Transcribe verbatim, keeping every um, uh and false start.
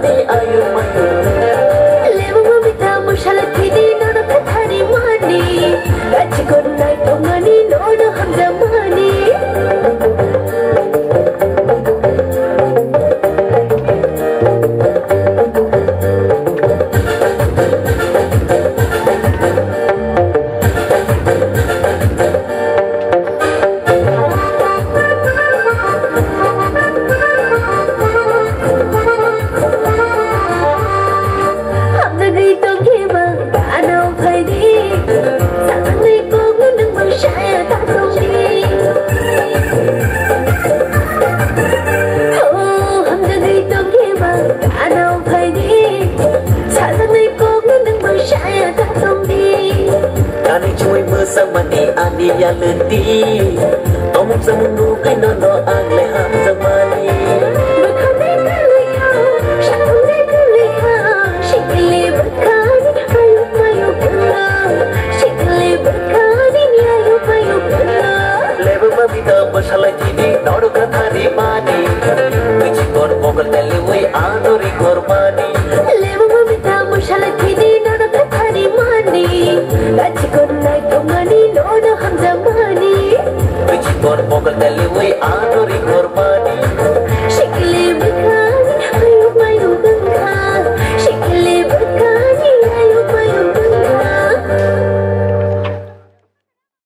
Ayuk mayuk. Lebu mami tamu shala kini nono kathari mani. Gachi kon nai tongmani nono hamjamani. Hamjagwi tongkhe bang ano phaidi. Sakangwi kok nwng bang saya ta tongdi. Oh, hamjagwi tongkhe bang ano phaidi. Sakangwi kok nwng bang saya ta tongdi. Ani chumui mwsangmani ani yalwndi. Tomung samung nugwi nono ang le hamjakmani. Bwkhani kwlwikha, sakungni kwlwikha, sikli bwkhani ayuk mayuk wngkha, sikli bwkhani ayuk mayuk wngkha. Lebu mami tamu shala kini nono kathari mani. Bichikon mogol teliwi ano rikor mani. Lebu mami tamu shala kini nono kathari mani. Gachi kon nai tongmani nono hamjamani. Bichikon mogol teliwi ano